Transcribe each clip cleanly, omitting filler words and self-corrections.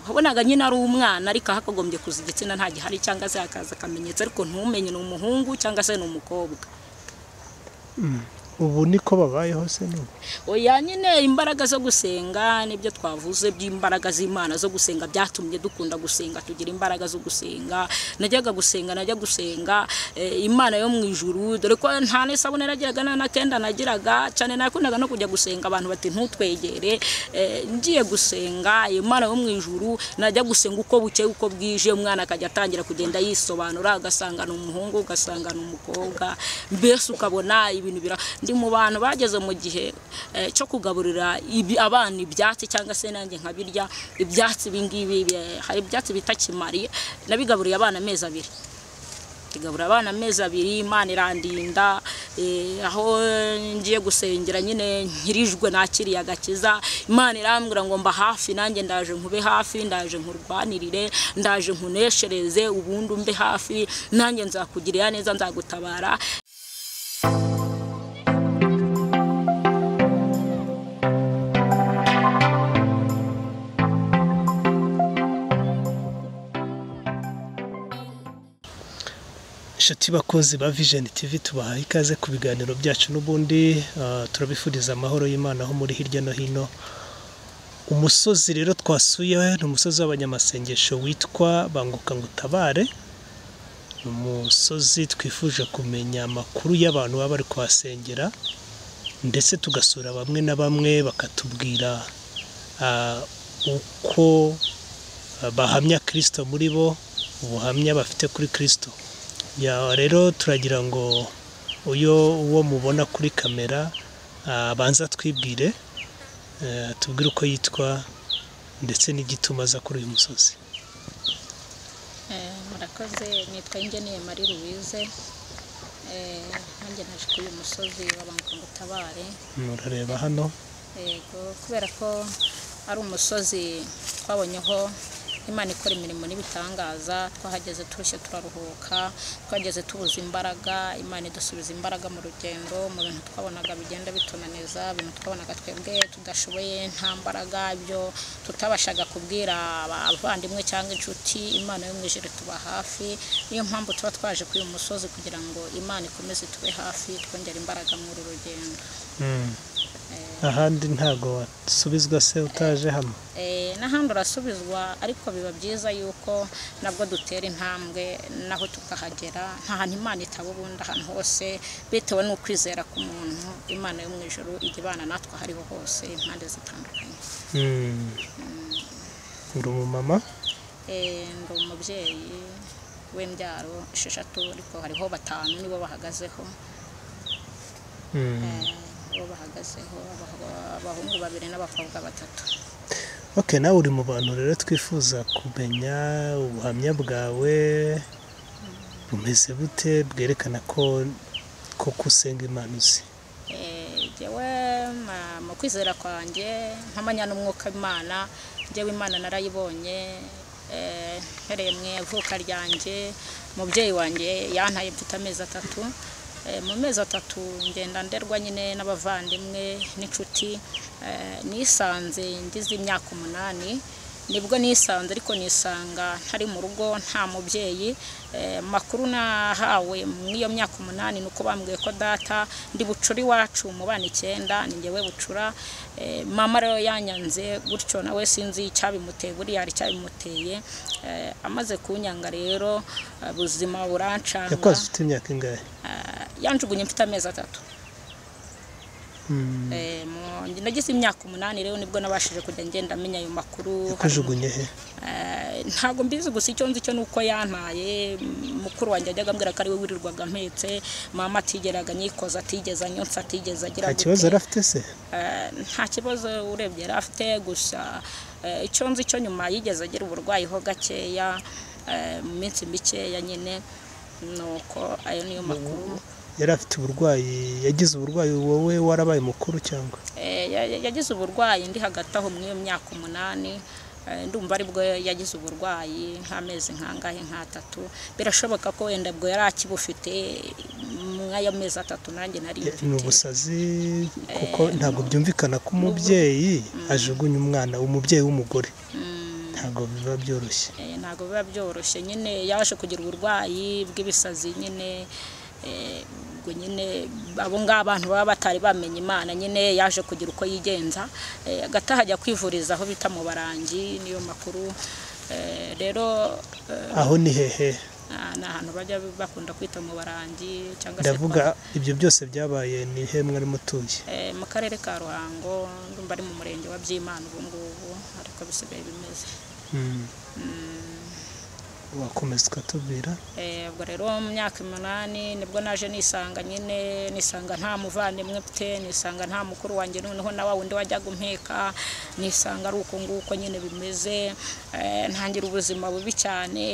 Wabonaga nyine ari umwana ariko hakagombye kuza igitsina nta gihari, cyangwa se hakaza akamenyetso ariko ntumenye ni umuhungu cyangwa se ni umukobwa. Ubu niko babayeho se n'ubu? Oya, nyine imbaraga zo gusenga nibyo twavuze by'imbaraga z'Imana zo gusenga byatumye dukunda gusenga, tugira imbaraga zo gusenga. Najyaga gusenga, najya gusenga Imana yo mu ijuru, dore ko nta n'isabune nagiraga na kenda nagiraga cyane, nakundaga no kujya gusenga abantu bati ntutwegere. Ngiye gusenga Imana yo mu ijuru, najya gusenga uko buke uko bwije, umwana akajya atangira kugenda yisobanura, ugasanga ni umuhungu, ugasanga ni umukobwa, mbese ukabona ibintu bira. Ndi mu bantu bageze mu gihe cyo kugaburira abana ibyatsi, cyangwa se nanjye nkabirya ibyatsi ibingibi. Hari ibyatsi bita kimari, nabigaburiye abana amezi abiri, ndigabura abana amezi abiri, Imana irandinda. Aho ngiye gusengera nyine nkirijwe nakiriye agakiza, Imana irambwira ngo mba hafi, nanjye ndaje nkube hafi, ndaje nkurwanirire, ndaje nkuneshereze, ubundi umbe hafi, nanjye nzakugirira neza, nzagutabara. Inshuti bakozi ba Vision TV, tubahaye ikaze ku biganiro byacu n'ubundi, turabifuriza amahoro y'Imana aho muri hirya no hino. Umusozi rero twasuye ni umusozi w'abanyamasengesho witwa Banguka Ngutabare. Ni umusozi twifuje kumenya amakuru y'abantu baba bari kuhasengera, ndetse tugasura bamwe na bamwe bakatubwira uko bahamya Kristo muri bo, ubuhamya bafite kuri Kristo. Ya rero turagira ngo uyo uwo mubona kuri kamera abanza twibwire, tubwire uko yitwa ndetse n'igituma aza kuri uyu musozi. Murakoze, nitwa Ingeniye Marie Louise. Nanjye naje kuri uyu musozi wa Banguka Ngutabare. Murareba hano? Yego, kubera ko ari umusozi twabonyeho Imana ikora imirimo n'ibitangaza, twahageze turushye turaruhuka, twageze tubuze imbaraga, Imana idusubiza imbaraga mu rugendo, mu bintu twabonaga bigenda bitunaniza, ibintu twabonaga twebwe tudashoboye, nta mbaraga, ibyo tutabashaga kubwira abavandimwe cyangwa inshuti, Imana yo mu ijuru tuba hafi. Niyo mpamvu tuba twaje kuri uyu musozi kugira ngo Imana ikomeze tube hafi, twongere imbaraga muri uru rugendo. Ahandi ntago wasubizwa se utaje hano? N'ahandi urasubizwa, ariko biba byiza yuko nabwo dutera intambwe naho tukahagera. Nta hantu Imana itaba, ubundi ahantu hose bitewe n'ukwizera k'umuntu, Imana yo mu ijuru ijya ibana natwe aho ariho hose, impande zitandukanye. Uri umumama? Ndi umubyeyi w'imbyaro 6, ariko hariho 5 nibo bahagazeho. Bahagazeho abahungu 2 n'abakobwa 3. Okay, nawe uri mu bantu rero twifuza kumenya ubuhamya bwawe bumeze bute, bwerekana ko koko usenga Imana uzi. Jewe mu kwizera kwanjye mpamanya n'umwuka w'Imana, njyewe Imana narayibonye mpereye mu ivuka ryanjye. Umubyeyi wanjye yantaye mfite amezi 3. Mu mezi 3 ngenda nderwa nyine n'abavandimwe n'inshuti. Nisanze ngize imyaka 8 nibwo nisanze, ariko nisanga ntari mu rugo, nta mubyeyi. Makuru nahawe mu iyo myaka 8 nuko bambwiye ko data ndi bucura iwacu mu bana 9, ni njyewe bucura. Mama rero yanyanze gutyo, nawe sinzi icyabimuteye, buriya hari icyabimuteye. Amaze kunyanga rero ubuzima burancanga. Yakoze ufite imyaka ingahe? Yanjugunye mfite amezi 3. Nagize imyaka 8 rero nibwo nabashije kujya ngenda menya ayo makuru. Yakujugunye he? Ntago mbizi, gusa icyo nzi cyo nuko yantaye. Mukuru wanjye ajyaga ambwira ko ari we wirirwaga mpetse, mama atigeraga nyikoza, atigeze anyonsa, atigeze agira gute. Nta kibazo yari afite se? Nta kibazo urebye yari afite, gusa icyo nzi cyo nyuma yigeze agira uburwayi ho gakeya, mu minsi mikeya nyine, nuko ayo niyo makuru. Yari afite uburwayi, yagize uburwayi wowe warabaye mukuru cyangwa? Yagize uburwayi ndi hagati aho mu iyo myaka 8, ndumva aribwo yagize uburwayi nk'amezi nkangahe nka 3. Birashoboka ko wenda bwo yari akibufite mw'ayo mezi 3 nanjye nari mfite. Ni ubusazi kuko ntabwo byumvikana ko umubyeyi ajugunya umwana, umubyeyi w'umugore. Ntabwo biba byoroshye. Ntabwo biba byoroshye nyine, yaje kugira uburwayi bw'ibisazi nyine, ubwo nyine abo ngabo abantu baba batari bamenye Imana nyine, yaje kugira uko yigenza, agataha ajya kwivuriza aho bita mu Barangi, niyo makuru. Rero aho ni hehe? Ni ahantu bajya bakunda kwita mu Barangi cyangwa se Ndavuga ibyo byose byabaye ni he mwari mutuye? Mu karere ka Ruhango, ndumva ari mu murenge wa Byimana ubu ngubu, ariko bisigaye bimeze. Wakomeza ukatubwira. Ubwo rero mu myaka 8 nibwo naje nisanga nyine, nisanga nta muvandimwe mfite, nisanga nta mukuru wanjye, noneho na wa wundi wajyaga umpeka, nisanga ari uko nguko nyine bimeze. Ntangira ubuzima bubi cyane,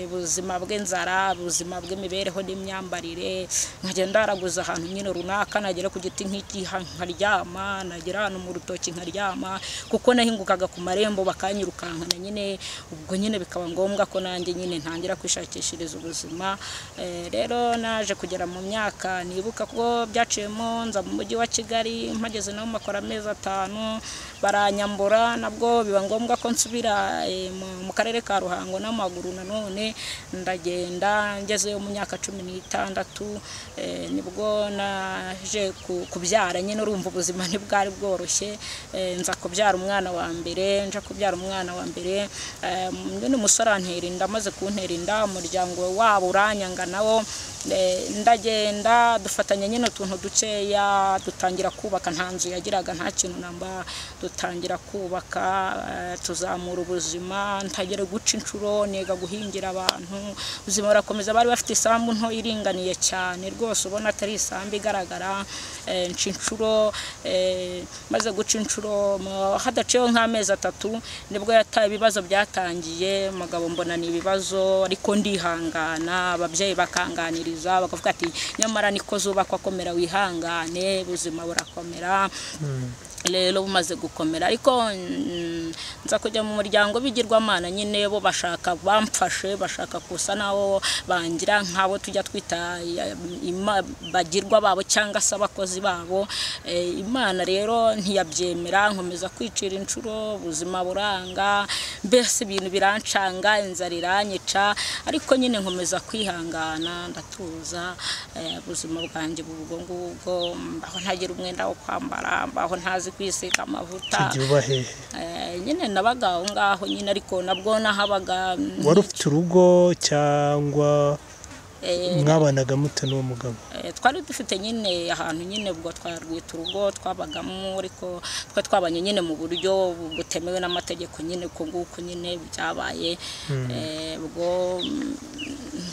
ubuzima bw'inzara, ubuzima bw'imibereho n'imyambarire, nkagenda ndaraguza ahantu nyine runaka, nagera ku giti nk'iki nkaryama, nagera ahantu mu rutoki nkaryama, kuko nahingukaga ku marembo bakanyirukankana nyine, ubwo nyine bikaba ngombwa ko nanjye nyine ntangira kwishakishiriza ubuzima. Rero naje kugera mu myaka nibuka ko byaciyemo, nza mu mujyi wa Kigali, mpageze naho makora amezi 5 baranyambura, nabwo biba ngombwa ko nsubira mu karere ka Ruhango n'amaguru nanone ndagenda. Ngezeyo mu myaka 16 nibwo naje kubyara nyine, urumva ubuzima ntibwari bworoshye. Nza kubyara umwana wa mbere, nja kubyara umwana wa mbere, nyine umusore antera inda, amaze kuntera inda umuryango wabo uranyanga nawo, ndagenda dufatanya nyine utuntu dukeya, dutangira kubaka, nta nzu yagiraga, nta kintu namba, dutangira kubaka, tuzamura ubuzima, ntagere guca inshuro, niga guhingira abantu, ubuzima burakomeza. Bari bafite isambu nto iringaniye cyane rwose, ubona atari isambu igaragara. Nca inshuro, maze guca inshuro hadaciyeho nk'amezi 3 nibwo yataye, ibibazo byatangiye, umugabo mbona ni ibibazo, ariko ndihangana, ababyeyi bakanganiriza bakavuga ati nyamara niko zubakwa, komera wihangane, ubuzima burakomera. Rero bumaze gukomera, ariko nza kujya mu muryango bigirwamana nyine, bo bashaka bamfashe, bashaka kusa nawo bangira nk'abo tujya twita bagirwa babo cyangwa se abakozi babo. Imana rero ntiyabyemera, nkomeza kwicira inshuro, ubuzima buranga, mbese ibintu birancanga, inzara iranyica, ariko nyine nkomeza kwihangana, ndatuza. Ubuzima bwanjye ubwo ngubwo, mbaho ntagira umwenda wo kwambara, mbaho ntazi kwisiga amavuta. Nyine nabaga aho ngaho nyine, ariko nabwo nahabaga. Wari ufite urugo cyangwa mwabanaga mute n'uwo mugabo? Twari dufite nyine ahantu nyine, ubwo twarwita urugo twabagamo, ariko twe twabanye nyine mu buryo butemewe n'amategeko nyine, uko nguko nyine byabaye. Ubwo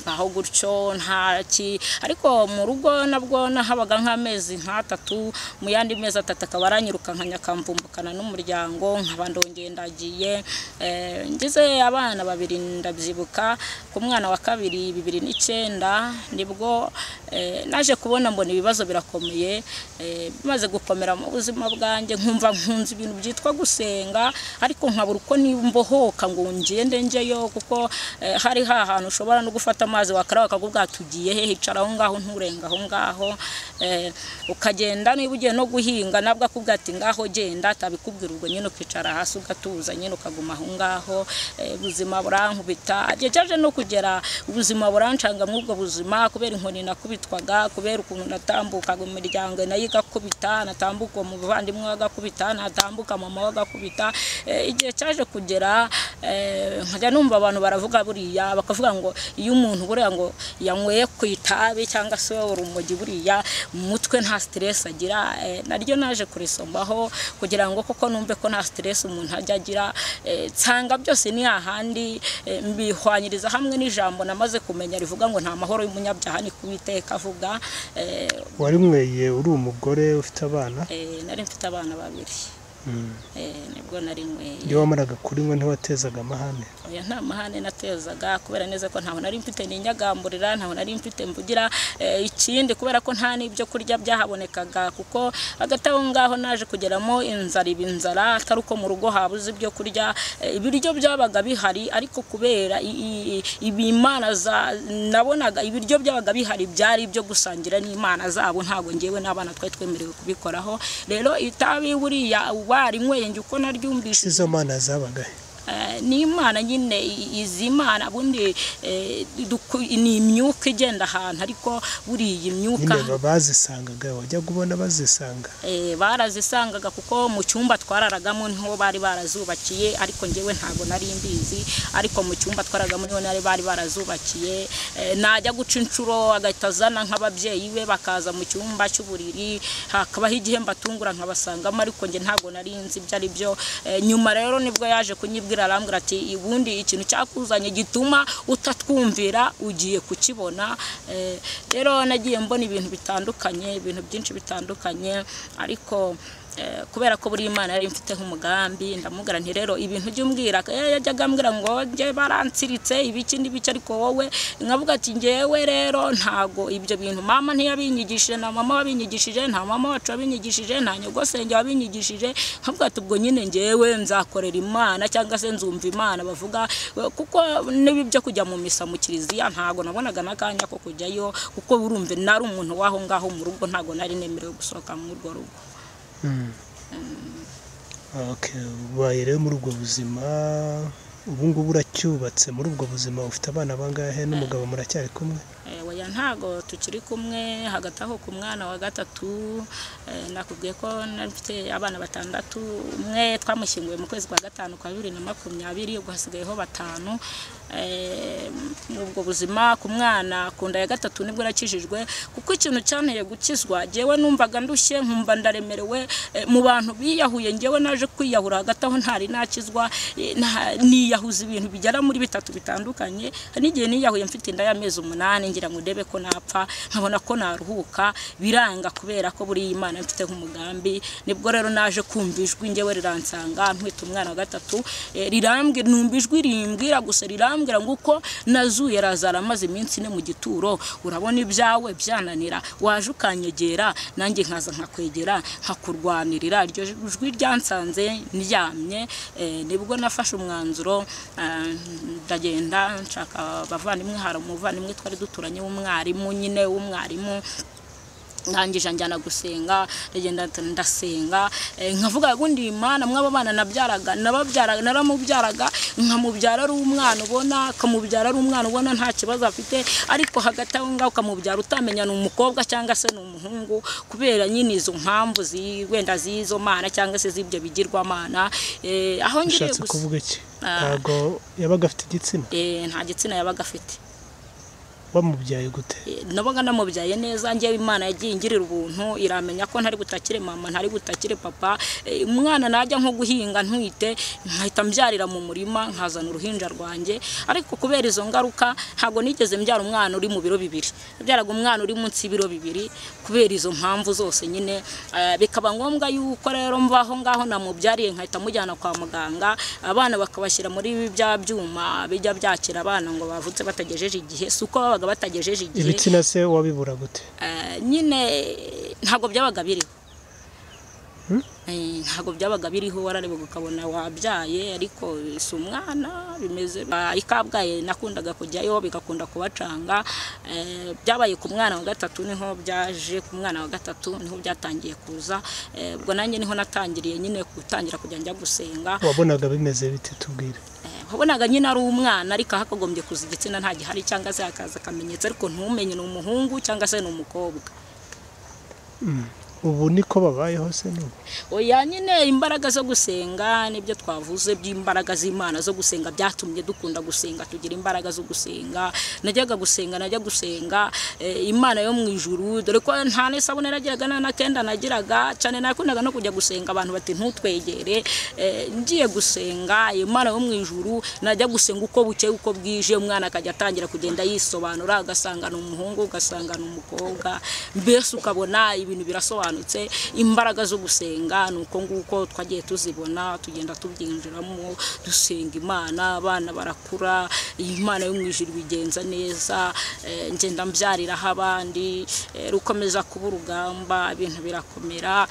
aho gutyo ntaki, ariko mu rugo nabwo nahabaga nk'amezi 3, mu yandi mezi 3 akaba aranyirukankanya akamvumbukana n'umuryango, nkaba ndongeye ndagiye. Ngize abana 2 ndabyibuka, ku mwana wa kabiri 2009 nibwo naje kubona mbona ibibazo birakomeye, bimaze gukomera mu buzima bwanjye, nkumva nkunze ibintu byitwa gusenga, ariko nkabura uko nimbohoka ngo ngende njeyo, kuko hari hahantu ushobora no gufata amazi wakaraba akakubwira tugiye he, hicara aho ngaho nturenga aho ngaho, ukagenda niba ugiye no guhinga nabwo akubwira ati ngaho genda, atabikubwira ubwo nyine ukicara hasi ugatuza nyine ukaguma aho ngaho. Ubuzima burankubita, cyaje no kugera ubuzima burancanga muri ubwo buzima, kubera inkoni nakubitwaga, kubera ukuntu natambukaga mu miryango nayo igakubita, natambuka mu bavandimwe bagakubita, natambuka mama bagakubita. Igihe cyaje kugera nkajya numva abantu baravuga buriya, bakavuga ngo iyo umuntu buriya ngo yanyweye ku itabi cyangwa se urumogi buriya mutwe nta stress agira. Naryo naje kurisombaho kugira ngo koko numve ko nta stress umuntu ajya agira, nsanga byose ni hahandi, mbihwanyiriza hamwe n'ijambo namaze kumenya rivuga ngo nta mahoro y'umunyabyaha ni kubiteka avuga. Warinyweye uri umugore ufite abana? Nari mfite abana 2. Nibwo narinyweye. Iyo wamaraga kurinywa ntiwatezaga amahane? Oya, nta mahane natezaga, kubera neza ko ntaho nari mfite ninyagamburira, ntaho nari mfite mvugira. Ikindi kubera ko nta n'ibyo kurya byahabonekaga, kuko hagati aho ngaho naje kugeramo inzara, ibinzara atari uko mu rugo habuze ibyo kurya, ibiryo byabaga bihari, ariko kubera ibimana za nabonaga ibiryo byabaga bihari byari ibyo gusangira n'Imana zabo, ntago ngewe n'abana twari twemerewe kubikoraho. Rero itabi buriya warinyweye njye uko naryumvise izo mana zabaga Ni Imana nyine, izi Imana bundi ni imyuka igenda ahantu, ariko buriya imyuka nyine bazisangaga, wajya kubona bazisanga. Barazisangaga kuko mu cyumba twararagamo niho bari barazubakiye, ariko njyewe ntago nari mbizi, ariko mu cyumba twararagamo niho bari barazubakiye. Najya guca inshuro agahita azana nk'ababyeyi be bakaza mu cyumba cy'uburiri, hakabaho igihe mbatungura nkabasangamo, ariko njye ntago nari nzi ibyo ari byo. Nyuma rero nibwo yaje kunyibwira, arambwira ati ubundi ikintu cyakuzanye gituma utatwumvira ugiye kukibona. Rero nagiye mbona ibintu bitandukanye, ibintu byinshi bitandukanye, ariko kubera ko buri Imana yari mfite nk'umugambi, ndamubwira nti rero ibintu ujye umbwira. Yajyaga ambwira ngo njye baransiritse ibiki n'ibiki, ariko wowe nkavuga ati njyewe rero ntago ibyo bintu mama ntiyabinyigishije, na mama wabinyigishije, nta mama wacu wabinyigishije, nta nyogosenge wabinyigishije. Nkavuga ati ubwo nyine njyewe nzakorera Imana cyangwa se nzumva Imana bavuga, kuko n'ibi byo kujya mu misa mu kiliziya ntago nabonaga n'akanya ko kujyayo, kuko urumve nari umuntu waho ngaho mu rugo, ntago nari nemerewe gusohoka muri urwo rugo. Okay, ubaye rero muri ubwo buzima, ubu ngubu uracyubatse muri ubwo buzima, ufite abana bangahe n'umugabo muracyari kumwe? Oya ntago tukiri kumwe. Hagati aho ku mwana wa gatatu, nakubwiye ko mfite abana 6, umwe twamushyinguye mu kwezi kwa 5 kwa 2020, ubwo hasigayeho 5. Ubwo buzima ku mwana ku nda ya gatatu nibwo nakijijwe, kuko ikintu cyanteye gukizwa jewe numvaga ndushye, nkumva ndaremerewe. Mu bantu biyahuye njyewe naje kwiyahura hagati aho ntari nakizwa, niyahuza ibintu bigera muri 3 bitandukanye. N'igihe niyahuye mfite inda y'amezi 8 ngira ngo ndebe ko napfa nkabona ko naruhuka, biranga kubera ko buri Imana mfite nk'umugambi. Nibwo rero naje kumva ijwi njyewe riransanga ntwite umwana wa gatatu, rirambwira, numva ijwi rimbwira gusa, rirambwira ngo uko nazuye Lazaro amaze iminsi 4 mu gituro, urabona ibyawe byananira, waje ukanyegera nanjye nkaza nkakwegera nkakurwanirira. Iryo jwi ryansanze ndyamye. Nibwo nafashe umwanzuro, ndagenda nshaka abavandimwe, hari umuvandimwe twari duturanye w'umwarimu nyine w'umwarimu, ndangije njyana gusenga, ndagenda ndasenga, nkavuga gundi Imana mwaba bana nabyaraga, nababyaraga, naramubyaraga, nkamubyara ari umwana ubona, kamubyara ari umwana ubona nta kibazo afite, ariko hagati aho ngaho kamubyara utamenya ni umukobwa cyangwa se ni umuhungu, kubera nyine izo mpamvu wenda zizo mana cyangwa se zibyo bigirwamana. Aho ngiriye gusa kuvuga iki, ntago yabaga afite igitsina? Nta gitsina yabaga afite. Wamubyaye gute? Nabaga namubyaye neza, njyewe Imana yagiye ingirira ubuntu, iramenya ko ntari butakire mama, ntari butakire papa. Umwana najya nko guhinga ntwite nkahita mbyarira mu murima nkazana uruhinja rwanjye, ariko kubera izo ngaruka ntago nigeze mbyara umwana uri mu biro 2, nabyaraga umwana uri munsi y'ibiro 2 kubera izo mpamvu zose nyine. Bikaba ngombwa yuko rero mvaho ngaho namubyariye nkahita mujyana kwa muganga, abana bakabashyira muri bya byuma bijya byakira abana ngo bavutse batagejeje igihe, suko babaga batagejeje igihe. Ibitsina se wabibura gute? Nyine ntago byabaga biriho. Ntago byabaga biriho, wararebaga ukabona wabyaye ariko si umwana bimeze. Ikabwaye nakundaga kujyayo bigakunda kubacanga. Byabaye ku mwana wa gatatu niho byaje, ku mwana wa gatatu niho byatangiye kuza. Ubwo nanjye niho natangiriye nyine gutangira kujya njya gusenga. Wabonaga bimeze bite tubwire? Wabonaga nyine ari umwana ariko hakagombye kuza igitsina nta gihari, cyangwa se hakaza akamenyetso ariko ntumenye ni umuhungu cyangwa se ni umukobwa. Ubu niko babayeho se n'ubu? Oya nyine imbaraga zo gusenga nibyo twavuze by'imbaraga z'Imana zo gusenga byatumye dukunda gusenga, tugira imbaraga zo gusenga. Najyaga gusenga, najya gusenga Imana yo mu ijuru, dore ko nta n'isabune nagiraga na kenda nagiraga cyane, nakundaga no kujya gusenga abantu bati ntutwegere. Ngiye gusenga Imana yo mu ijuru, najya gusenga uko buke uko bwije, umwana akajya atangira kugenda yisobanura, agasanga ni umuhungu, ugasanga ni umukobwa, mbese ukabona ibintu birasobanutse. Imbaraga zo gusenga nuko nguko twagiye tuzibona, tugenda tubyinjiramo, dusenga Imana, abana barakura, Imana yo mu ijuru bigenza neza. Ngenda mbyariraho abandi, rukomeza kuba urugamba, ibintu birakomera,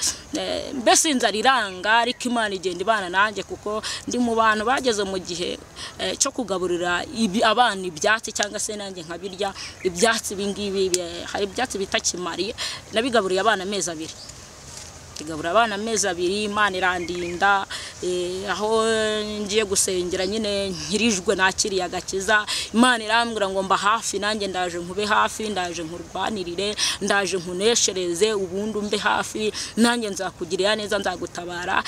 mbese inzara iranga, ariko Imana igenda ibana nanjye, kuko ndi mu bantu bageze mu gihe cyo kugaburira abana ibyatsi cyangwa se nanjye nkabirya ibyatsi. Ibingibi hari ibyatsi bita kimari, nabigaburiye abana amezi 2. Ndigabura abana amezi 2, Imana irandinda. Aho ngiye gusengera nyine nkirijwe nakiriye agakiza, Imana irambwira ngo mba hafi nanjye, ndaje nkube hafi, ndaje nkurwanirire, ndaje nkuneshereze, ubundi umbe hafi nanjye nzakugirira neza, nzagutabara.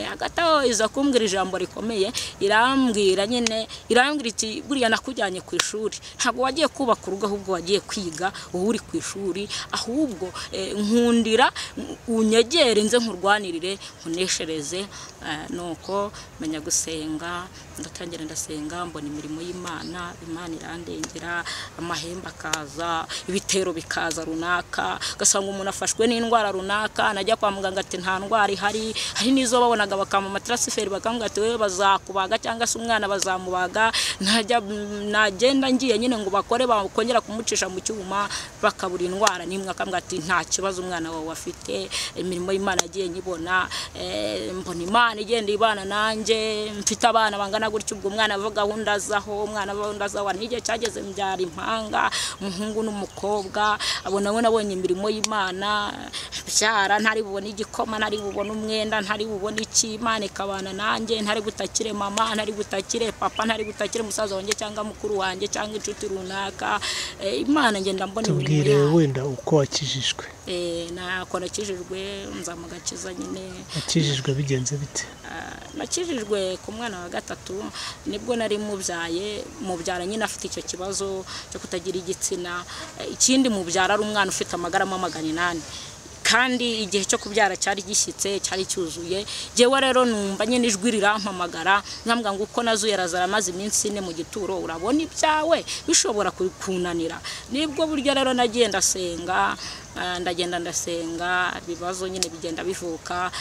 Hagati aho iza kumbwira ijambo rikomeye, irambwira nyine, irambwira iti buriya nakujyanye ku ishuri, ntabwo wagiye kubaka urugo, ahubwo wagiye kwiga, wowe uri ku ishuri, ahubwo nkundira unyegere nze nkurwanirire nkuneshereze. Nuko menya gusenga, ndatangira ndasenga, mbona imirimo y'Imana, Imana irandengera, amahembe akaza, ibitero bikaza runaka, ugasanga umuntu afashwe n'indwara runaka, najya kwa muganga ati nta ndwara ihari. Hari n'izo babonaga bakampa amatransfert bakambwira ati wewe bazakubaga cyangwa se umwana bazamubaga, nagenda ngiye nyine ngo bakore bakongera kumucisha mu cyuma bakabura indwara nimwe, akambwira ati nta kibazo umwana wawe afite. Imirimo y'Imana yagiye nyibona, mbona Imana igenda ibana nanjye, mfite abana bangana gutyo, ubwo umwana ava gahunda zaho, umwana ava gahunda zaho. N'igihe cyageze mbyara impanga, umuhungu n'umukobwa, abo nabo nabonye imirimo y'Imana, byara ntari bubone igikoma, ntari bubone umwenda, ntari bubone iki, Imana ikabana nanjye, ntari gutakire mama, ntari gutakire papa, ntari gutakire musaza wanjye cyangwa mukuru wanjye cyangwa inshuti runaka. Imana ngenda mbona imirimo. Tubwire wenda uko wakijijwe. Nako nakijijwe nza mu gakiza nyine. Wakijijwe bigenze bite? Nakijijwe ku mwana wa 3, nibwo nari mubyaye, mubyara nyine afite icyo kibazo cyo kutagira igitsina. Ikindi mubyara ari umwana ufite amagarama 800, kandi igihe cyo kubyara cyari gishyitse, cyari cyuzuye. Jewe rero numva nyine ijwi rirampamagara, nkambwa ngo uko nazuye Lazaro amaze iminsi 4 mu gituro, urabona ibyawe bishobora kunanira. Nibwo buryo rero nagiye ndasenga, ndagenda ndasenga, ibibazo nyine bigenda bivuka.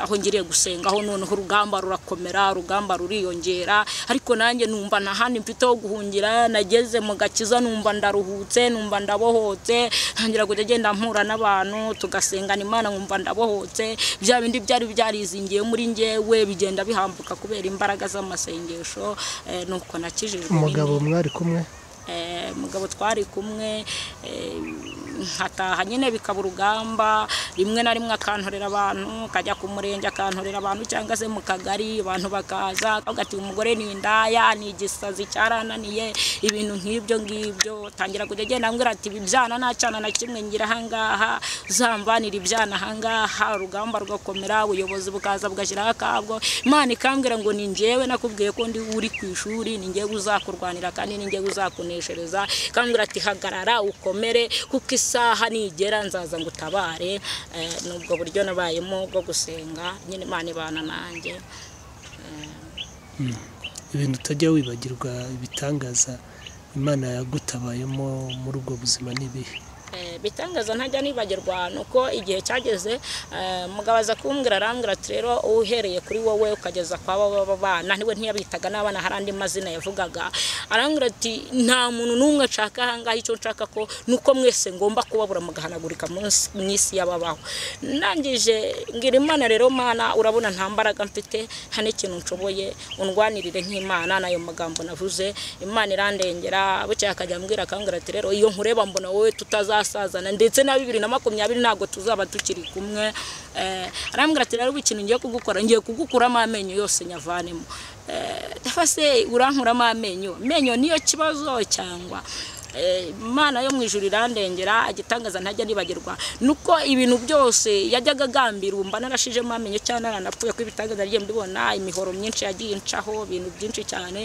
Aho ngiriye gusenga aho noneho urugamba rurakomera, urugamba ruriyongera, ariko nanjye numva nta handi mfite ho guhungira. Nageze mu gakiza numva ndaruhutse, numva ndabohotse, ntangira kujya genda mpura n'abantu tugasengana Imana, nkumva ndabohotse. Bya bindi byari byarizingiye muri njyewe bigenda bihambuka kubera imbaraga z'amasengesho. Nuko nakijijwe. Umugabo mwari kumwe? Mugabo twari kumwe, nkataha nyine bikaba urugamba, rimwe na rimwe akantorera abantu, kajya ku murenge akantorera abantu cyangwa se mu kagari, abantu bakaza akavuga ati umugore ni indaya, ni igisazi cyarananiye, ibintu nk'ibyo ngibyo. Tangira kujya agenda ambwira ati ibi byana nta cyana na kimwe ngira ahangaha, uzamvanira ibyana ahangaha. Urugamba rugakomera, ubuyobozi bukaza bugashyiraho akabwo. Imana ikambwira ngo ni njyewe nakubwiye ko ndi uri ku ishuri, ni njyewe uzakurwanira kandi ni njyewe uzakuneshereza. Ikambwira ati hagarara ukomere, kuko isaha nigera nzaza ngutabare. Nubwo buryo nabayemo bwo gusenga nyine Imana ibana nanjye. Ibintu utajya wibagirwa, ibitangaza Imana yagutabayemo muri ubwo buzima n'ibihe? Bitangaza ntajya nibagirwa nuko igihe cyageze mugabo aza kumbwira, arambwira ati rero uhereye kuri wowe ukageza kwa baba bana, niwe ntiyabitaga n'abana, hari andi mazina yavugaga. Arambwira ati nta muntu n'umwe nshaka ahangaha, icyo nshaka ko nuko mwese ngomba kubabura mugahanagurika mu isi y'ababaho. Ndangije ngira Imana rero, Mana urabona nta mbaraga mfite, nta n'ikintu nshoboye, undwanirire nk'Imana. Nayo magambo navuze, Imana irandengera. Bukeye akajya ambwira, akambwira ati rero iyo nkureba mbona wowe tutazasazana, ndetse na 2020 ntabwo tuzaba tukiri kumwe. Arambwira ati rero ikintu ngiye kugukora, ngiye kugukuramo amenyo yose nyavanemo. Ndafase urankuramo amenyo, amenyo niyo kibazo cyangwa Imana yo mu ijuru irandengera. Agitangaza ntajya nibagirwa nuko ibintu byose yajyaga agambira, umba narashijemo amenyo cyane naranapfuye, ko ibitangaza rye mbibona, imihoro myinshi yagiye incaho, ibintu byinshi cyane.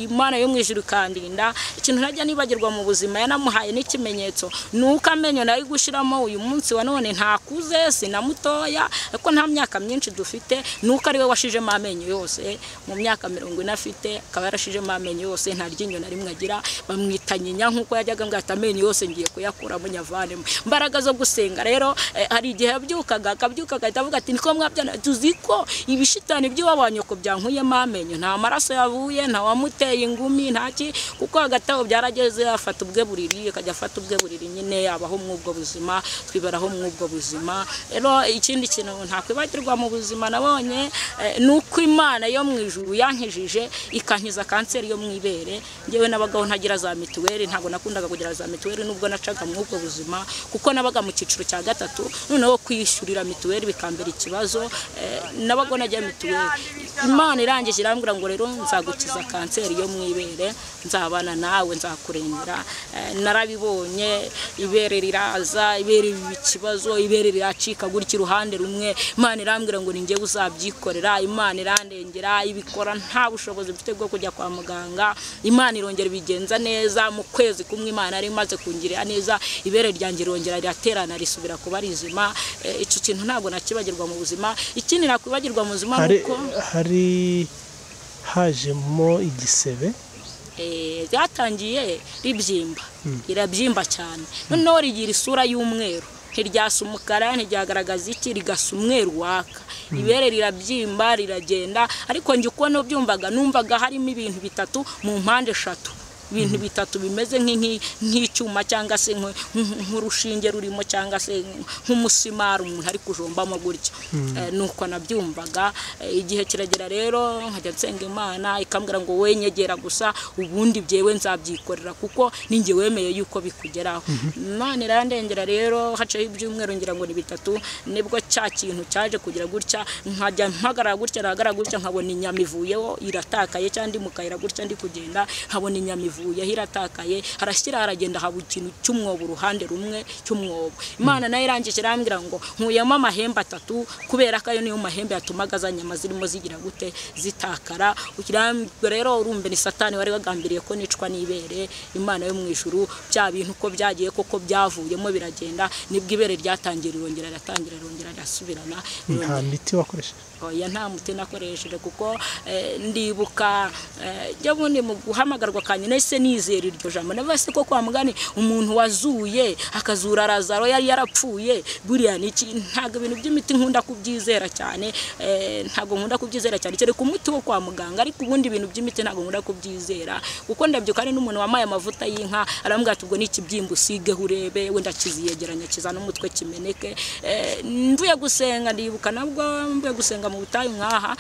Imana yo mu ijuru ikandinda. Ikintu ntajya nibagirwa mu buzima yanamuhaye n'ikimenyetso nuko amenyo nayo gushiramo uyu munsi wa none ntakuze sinamutoya, ariko nta myaka myinshi dufite, nuko ari we washijemo amenyo yose mu myaka 40 afite, akaba yarashijemo amenyo yose, nta ryinyo na rimwe agira. Bamwita nyinya nkuko yajyaga mbwira ati amenyo yose ngiye kuyakuramo nyavanemo. Imbaraga zo gusenga rero, hari igihe yabyukaga akabyuka agahita avuga ati niko mwabyana, tuzi ko ibishitani by'iwabanyoko byankuyemo amenyo, nta maraso yavuye, nta wamuteye ingumi, ntaki, kuko hagati aho byarageze afata ubwe buriri, akajya afata ubwe buriri nyine, abaho mw'ubwo buzima, twiberaho mw'ubwo buzima. Rero ikindi kintu ntakwibagirwa mu buzima nabonye, nuko Imana yo mu ijuru yankijije ikankiza kanseri yo mu ibere. Njyewe n'abagabo ntagira za mituweli, ntabwo ntabwo nakundaga kugira za mituweli nubwo nacaga muri ubwo buzima, kuko nabaga mu cyiciro cya gatatu, noneho kwishyurira mituweli bikambera ikibazo. Nabaga najya mituweli. Imana irangije irambwira ngo rero nzagukiza kanseri yo mu ibere, nzabana nawe, nzakurengera. Narabibonye, ibere riraza, ibere ikibazo, ibere riracika gutya iruhande rumwe. Imana irambwira ngo ninjye uzabyikorera. Imana irandengera, ibikora nta bushobozi mfite bwo kujya kwa muganga. Imana irongera ibigenza neza, mu kwezi kumwe Imana yari imaze kungirira neza, ibere ryanjye irongera riraterana risubira kuba rizima. Icyo kintu ntabwo nakibagirwa mu buzima. Ikindi nakwibagirwa mu buzima nuko hari hajemo igisebe, ryatangiye ribyimba, irabyimba cyane, noneho rigira isura y'umweru, ntiryasa umukara, ntiryagaragaza iki, rigasa umweru waka. Ibere rirabyimba riragenda, ariko njye uko nubyumvaga numvaga harimo ibintu bitatu mu mpande eshatu, ibintu bitatu bimeze nk'icyuma cyangwa se nk'urushinge rurimo cyangwa se nk'umusimari umuntu ari kujombamo gutya. Nuko nabyumvaga. Igihe kiragera rero nkajya nsenga Imana ikambwira ngo we nyegera gusa, ubundi byewe nzabyikorera kuko ninjye wemeye yuko bikugeraho. Imana irandengera rero, hacaho ibyumweru ngira ngo ni bitatu, nibwo cya kintu cyaje kugira gutya, nkajya mpagarara gutya, nahagarara gutya nkabona inyama ivuyeho iratakaye, cyangwa ndi mu kayira gutya ndi kugenda nkabona inyama ivuyeho iratakaye, harashyira haragenda haba ikintu cy'umwobo uruhande rumwe cy'umwobo. Imana nayo irangije irambwira ngo nkuyemo amahembe atatu, kubera ko ayo niyo mahembe yatumaga za nyama zirimo zigira gute zitakara. Rero urumve ni Satani wari wagambiriye ko nicwa n'ibere. Imana yo mu ijuru bya bintu uko byagiye koko byavuyemo biragenda, nibwo ibere ryatangira irongera riratangira irongera rirasubirana. Nta miti wakoresheje? Oya, nta muti nakoresheje, kuko ndibuka njya bundi mu guhamagarwa kanye nahise nizera iryo jambo. Navuze ko kwa mugani umuntu wazuye akazura Lazaro yari yarapfuye, buriya niki? Ntabwo ibintu by'imiti nkunda kubyizera cyane, ntabwo nkunda kubyizera cyane kereka umuti wo kwa muganga, ariko ubundi ibintu by'imiti ntabwo nkunda kubyizera, kuko ndabyuka ari n'umuntu wamaye amavuta y'inka arambwira ati ubwo ni ikibyimba usigeho urebe, wenda kiziyegeranya kizana umutwe kimeneke. Mvuye gusenga, ndibuka nabwo mvuye gusenga mu butayu nkaha,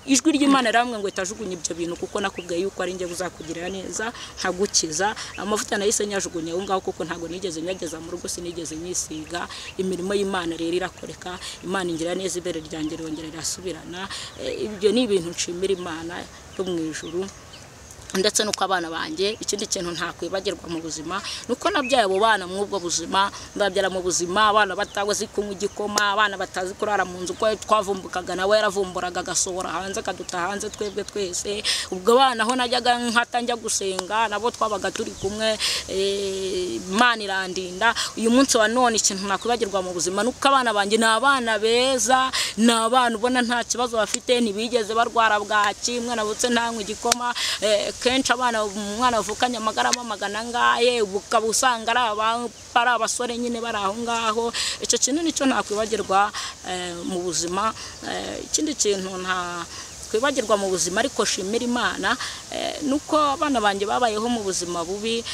ijwi ry'Imana riramwe ngo itajugunye ibyo bintu, kuko nakubwiye yuko ari njye uzakugirira neza nkagukiza. Amavuta nahise nyajugunye aho ngaho, kuko ntabwo nigeze nyageza mu rugo, sinigeze nyisiga. Imirimo y'Imana rero irakoreka, Imana ingira neza, ibere ryanjye rirongera rirasubirana. Ibyo ni ibintu nshimira Imana yo mu ijuru. Ndetse nuko abana banjye, ikindi kintu ntakwibagirwa mu buzima nuko nabyaye abo bana mu ubwo buzima, ndabyara mu buzima abana batazi kunywa igikoma, abana batazi kurara mu nzu, ko twavumbukaga nawe yaravumburaga agasohora hanze akaduta hanze twebwe twese. Ubwo abana aho najyaga nkata njya gusenga nabo twabaga turi kumwe. Imana irandinda. Uyu munsi wa none ikintu nakwibagirwa mu buzima nuko abana banjye ni abana beza, ni abana ubona nta kibazo bafite, ntibigeze barwara bwaki, umwana avutse ntanywe igikoma. Kenshi abana umwana avukanye amagarama magana angahe, ukaba usanga ari abasore nyine bari aho ngaho. Icyo kintu nicyo ntakwibagirwa mu buzima. Ikindi kintu nta kwibagirwa mu buzima ariko shimira Imana nuko abana banjye babayeho mu buzima bubi,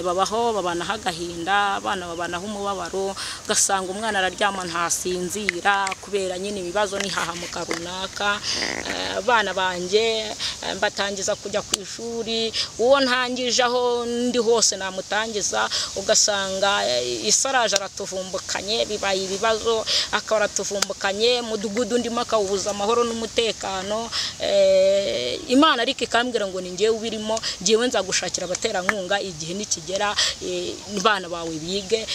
babaho babanaho agahinda, abana babanaho umubabaro, ugasanga umwana araryama ntasinzira kubera nyine ibibazo n'ihahamuka runaka. Abana banjye mbatangiza kujya ku ishuri, uwo ntangije aho ndi hose namutangiza, ugasanga isaraje aratuvumbukanye, bibaye ibibazo, akaba aratuvumbukanye, mudugudu ndimo akawubuza amahoro n'umutekano. Imana ariko ikambwira ngo ni njyewe ubirimo, njyewe nzagushakira abaterankunga igihe nikigera, abana bawe bige.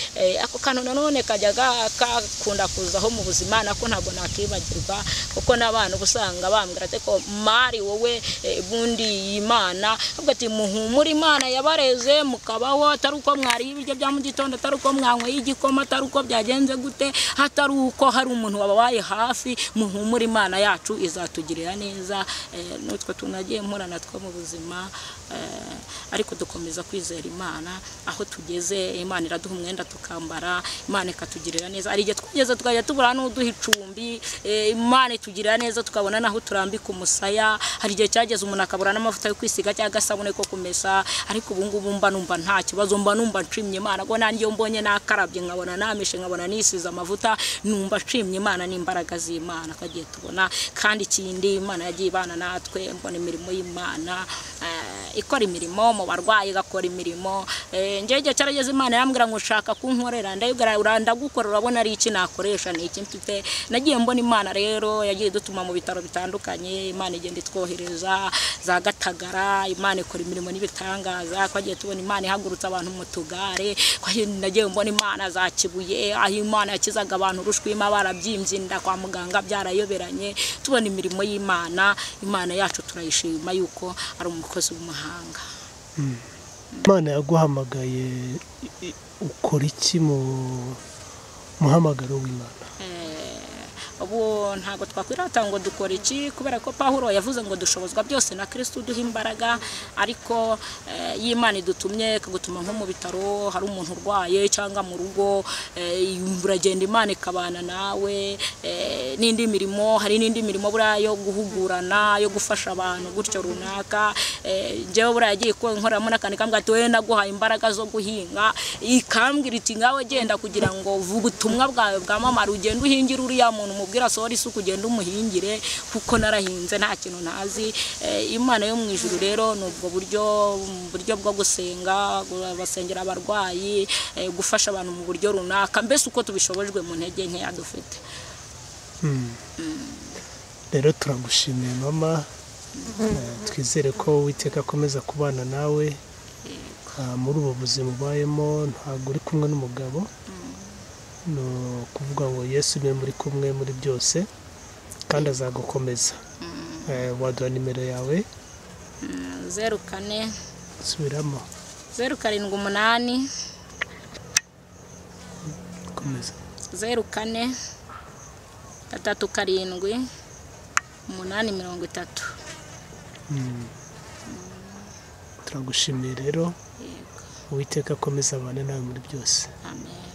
Ako kantu nanone kajya gakunda kuzaho mu buzima, nako ntabwo nakibagirwa, kuko n'abana usanga bambwira ati ko mari wowe bundi Imana, avuga ati muhumure Imana yabareze mukabaho, atari uko mwariye ibiryo bya mu gitondo, atari uko mwanyweye igikoma, atari uko byagenze gute, atari uko hari umuntu wababaye hafi. Muhumure Imana yacu izatugirira neza. Nutwe tunagiye mpura natwo mu buzima, ariko dukomeza kwizera Imana. Aho tugeze Imana iraduha umwenda tukambara, Imana ikatugirira neza. Ari igihe twigeze tukajya tubura n'uduha icumbi, Imana itugirira neza tukabona naho turambika umusaya. Hari igihe cyageze umuntu akabura n'amavuta yo kwisiga cyangwa agasabune ko kumesa, ariko ubu ngubu mba numva nta kibazo, mba numva nshimye Imana ko nanjye mbonye nakarabye nkabona namishe nkabona nisize amavuta, numva nshimye Imana n'imbaraga z'Imana kagiye tubona. Kandi ikindi Imana yagiye ibana natwe, mbona imirimo y'Imana. ikora imirimo mu barwayi, igakora imirimo. Njyewe igihe cyarageze Imana yambwira ngo ushaka kunkorera, ndayibwira ndagukora, urabona ari iki nakoresha, ni iki mfite. Nagiye mbona Imana rero yagiye idutuma mu bitaro bitandukanye, Imana igenda itwohereza za Gatagara, Imana ikora imirimo n'ibitangaza. Twagiye tubona Imana ihagurutsa abantu mu tugare, nagiye mbona Imana za Kibuye, aho Imana yakizaga abantu urushwima barabyimbye inda kwa muganga byarayoberanye. Tubona imirimo y'Imana. Imana yacu turayishima yuko ari umukozi w'umuhanga. Imana yaguhamagaye ukora iki mu muhamagaro w'Imana? Ubu ntabwo twakwirata ngo dukora iki, kubera ko Pawulo yavuze ngo dushobozwa byose na Kristo uduha imbaraga. Ariko iyo Imana idutumye ikagutuma nko mu bitaro hari umuntu urwaye cyangwa mu rugo, uragenda Imana ikabana nawe. N'indi mirimo, hari n'indi mirimo buriya yo guhugurana, yo gufasha abantu gutyo runaka. Njyewe buriya yagiye nkoramo n'akantu kambwira ati wowe naguhaye imbaraga zo guhinga, ikambwira iti ngawe genda kugira ngo ubutumwa bwawe bwamamare, ugende uhingire uriya muntu mubwira sohora isuku, ugende umuhingire kuko narahinze nta kintu ntazi. Imana yo mu ijuru rero ni ubwo buryo bwo gusenga, basengera abarwayi, gufasha abantu mu buryo runaka, mbese uko tubishobojwe mu ntege nkeya dufite. Rero turagushimiye mama, twizere ko Uwiteka akomeza kubana nawe muri ubu buzima ubayemo. Ntabwo uri kumwe n'umugabo, ni ukuvuga ngo Yesu niwe muri kumwe muri byose kandi azagukomeza. Waduha nimero yawe? 04 subiramo. 078 komeza. 04 37 8 30. Turagushimiye rero, Uwiteka akomeza abane nawe muri byose. Amen.